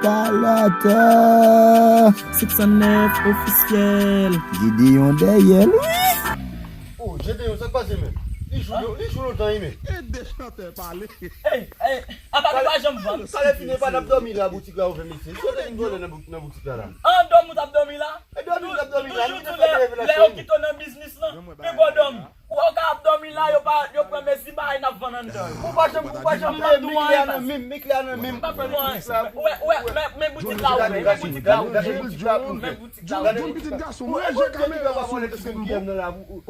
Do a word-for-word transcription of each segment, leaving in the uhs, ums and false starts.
Kalata. Six cent neuf ofisyèl. Gideon dèyè l, wi. Oh, Gedeon, sa k pase, men? Li jou, li jou lontan, wi, men. Ede chantè pale. Ey, ey, apa nou pa janm vann? Talè fini, pa n ap dòmi la, boutik la ouvè, mesye. Ki kote nou vole nan bou-, nan boutik la, la? An dòmi w t ap dòmi la? E dòmi, nou t ap dòmi la, nou te fè revelasyon. Lè yo kite w nan biznis lan, pi bon dòmi. Ou ka ap dòmi la, yo pa, yo pran mezi bagay n ap vann anndan yo. Ou pa janm, ou pa janm fè men klè a nan men m, men klè a nan men m. M pa fè nou anyen. Ou wè, ou wè, men, men boutik la ouvè, men boutik la ouvè, men boutik la ouvè. John, John, pitit gason, mwen jwe kamera sou mwen, se bon.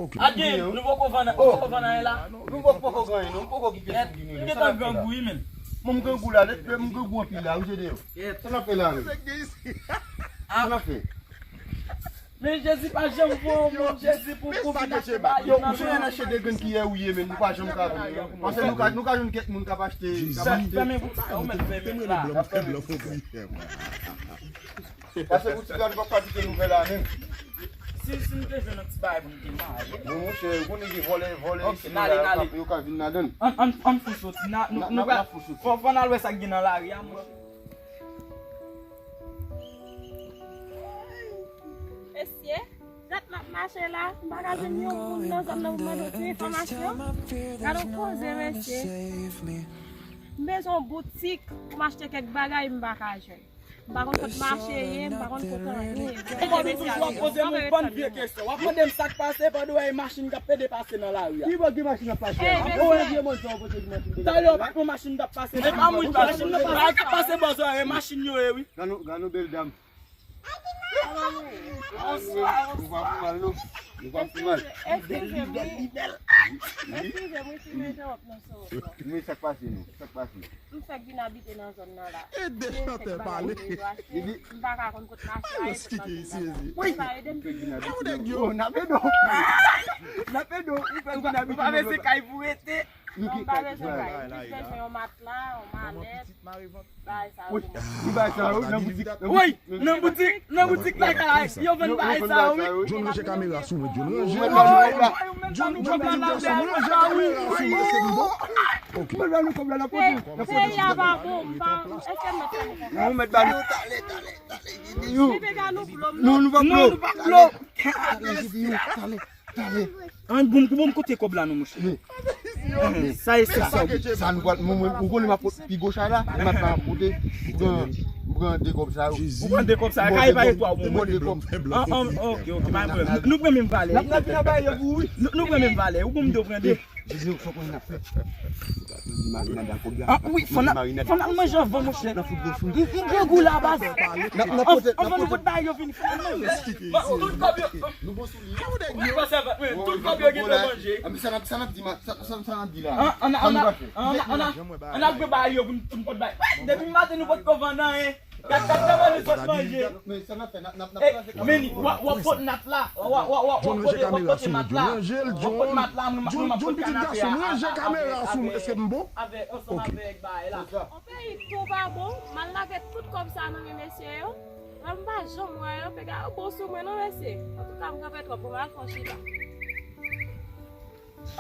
Ok. Agen, nou poko vann, nou poko vann anyen la. Nou poko, poko gen anyen, non, nou poko gen pyès pou vini. M gentan grangou, wi, men. Mwen, m grangou la, m grangou anpil la, wi, Gedeon. Sa n ap fè la, men? Sa n ap fè? Men Jezi pa janm voye yon moun, Jezi, pou, pou vin achte bagay yo nan men. Ou sonje nan chede grenn kiyè ou ye, men nou pa janm ka vann yo. Paske nou ka, nou ka jwenn kèk moun k ap achte, k ap achte. Fèmen boutik la, ou menm fèmen la. Pase boutik la, nou p ap ka kite l ouvè la menm. Si, si m te jwenn yon ti bagay pou m te manje. Bon, monchè, ou konnen gen vòlè, vòlè isi la, yo ka, yo ka vin ladan l. Ann, ann, ann fout soti. N a, nou, nou ka, fò, fò n al wè sa k gen nan lari a, monchè. Mesye, dat m ap mache la, m pa ka jwenn yon moun nan zòn nan pou mande yon ti enfòmasyon. Gade yon koze, mesye. M bezwen yon boutik pou m achte kèk bagay, m pa ka jwenn. M pa konn kot mache ye, m pa konn kot anyen ye. Ou konn toujou ap poze m yon bann vye kesyon. W ap mande m sa k pase pandan w wè e machin k ap pede pase nan lari a. Ki bò gen machin ap pase a? Ey, mesye. Talè w pa t wè machin t ap pase. E pa mwen, machin nan pa t ap pase bò sa, e machin yo ye, wi. Gade yon, gade yon bèl dam. Bonswa, bonswa. Nou pa pou mal, non. Nou pa pou mal. Eskize m, wi. Eskize m, wi, si m entewòp nan sou. Men sa k pase, non? Sa k pase? M fèk vin abite nan zòn nan la. Ede chantè pale. M pa ka konn kot mache a ye, kot mache a ye. Wi. Sa ede m. Fèk vin abite nan zòn nan. N ap ede w. N ap ede w. Ou fèk vin abite nan zòn nan. Ou pa vle se kay pou rete. Non, m pa bezwen kay. M bezwen yon matla, yon malèt. Bagay sa yo. Wi, wi, bagay sa yo, nan boutik, nan boutik. Wi, nan boutik, nan boutik lakay la, yo vann bagay sa yo, wi. John, ranje kamera sou mwen, John, ranje l, John. John, John, pitit gason, ranje kamera sou mwen, se m bon. Ok. Peyi a pa bon, m pa, èske m mèt fè nou konfyans? Non, mèt ba nou. Talè, talè, talè, Gideon. Nou, nou pa blo. Non, nou pa blo. Talè, Gideon, talè. An, bon, bon, kote kòb la non, monchè? Sa e se sa. Sa nou pral, mwen, mwen, ou konnen m ap pot pi gwo chay la, m ap pote, m pran, m pran de kòb sa yo. Ou pran de kòb sa yo, kay pa etwa ou pran de kòb. An, an, ok, ok, pa gen pwoblèm. Nou pran menm valè. N ap, n ap, n ap bay yo pou ou, wi. Nou, nou pran menm valè. Ou bon m de pran de. Jezi, fòk mwen ap fè. Marinad a kòb la. Ah, wi, fò n al, fò n al manje anvan, monchè. Nan fout gwo sou. M, m grangou la, baz. N ap, n ap pote, n ap pote. Anvan nou pot bagay yo vini, fò n al manje. Tout kòb yo. Nou bon sou li. Wi, pa sèvant, men tout kòb yo gen dwa manje. Ah, men sa n ap, sa n ap di, sa, sa, sa n ap di la. An, an, an, an, an, an, an, an al pran bagay yo pou n, pou n pot bagay. Depi maten nou potko vann anyen. Gad, gad kòman nou sot manje. Men sa n ap fè, n ap, n ap, n ap. Eh, men w ap, w ap pot nat la. W ap, w ap, w ap, w ap pote, w ap pote mat la. W ap pot mat la, nou, nou, nou ap pot kanapè a. John, pitit gason, ranje kamera sou mwen. Èske m bon? Avèk, ansanm avèk bagay la. Yon peyi tou pa bon, m al lage tout kòb sa nan men mesye yo. Mwen m pa janm wè yo, piga yo bon sou mwen non, mesye. Antouka, m kanpe twòp, bon, m al fè yon chita. Ou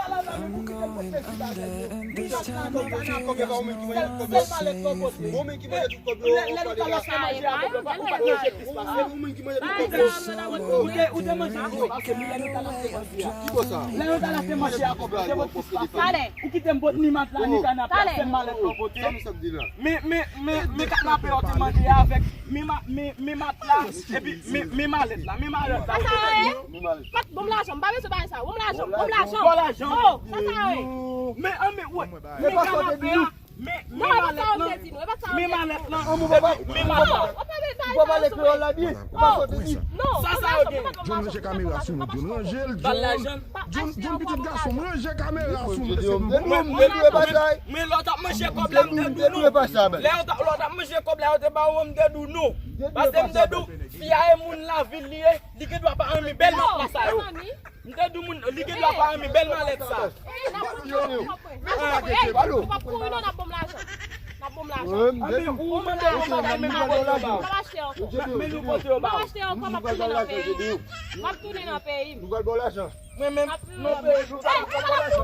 kite m pot ni mat la, ni kanapè, se malèt mwen pote. Men, men, men, men kanapè yo te mande avèk, men ma-, men, men mat la, epi men, men malèt la, men malèt la. Sa sa ye? Mat, ban m lajan, m pa bezwen bagay sa. Ban m lajan, ban m lajan. Ban lajan. Oh, sa sa ye? Men, an, men, wè, men kanapè a, men, men malèt la, men malèt la, men mat la. Ou pa pale kreyòl la byen. Ou pa sòti di. Non, sa sa yo gen? John, ranje kamera sou mwen, John, ranje l, John. John, John, pitit gason, ranje kamera sou mwen, se m bon. Men lè w t ap manje kòb la, m te di w non. Lè w t ap, lè w t ap manje kòb la, yo te ba w, m te di w non. Paske m te di w, fi a e moun lavil li ye, li gen dwa pa renmen bèl mat la sa yo. M te di w moun, li gen dwa pa renmen bèl malèt sa. Ou p ap kouri non, n ap ban m lajan. N ap ban m lajan. Anben, ou mande yo bagay, men nou pote yo ba w. Men nou pote yo ba w. M ap tounen nan peyi m. M ap tounen nan peyi m. Nou pral ba w lajan. Mwen menm, non, peyi nou pa nan pòpò lajan.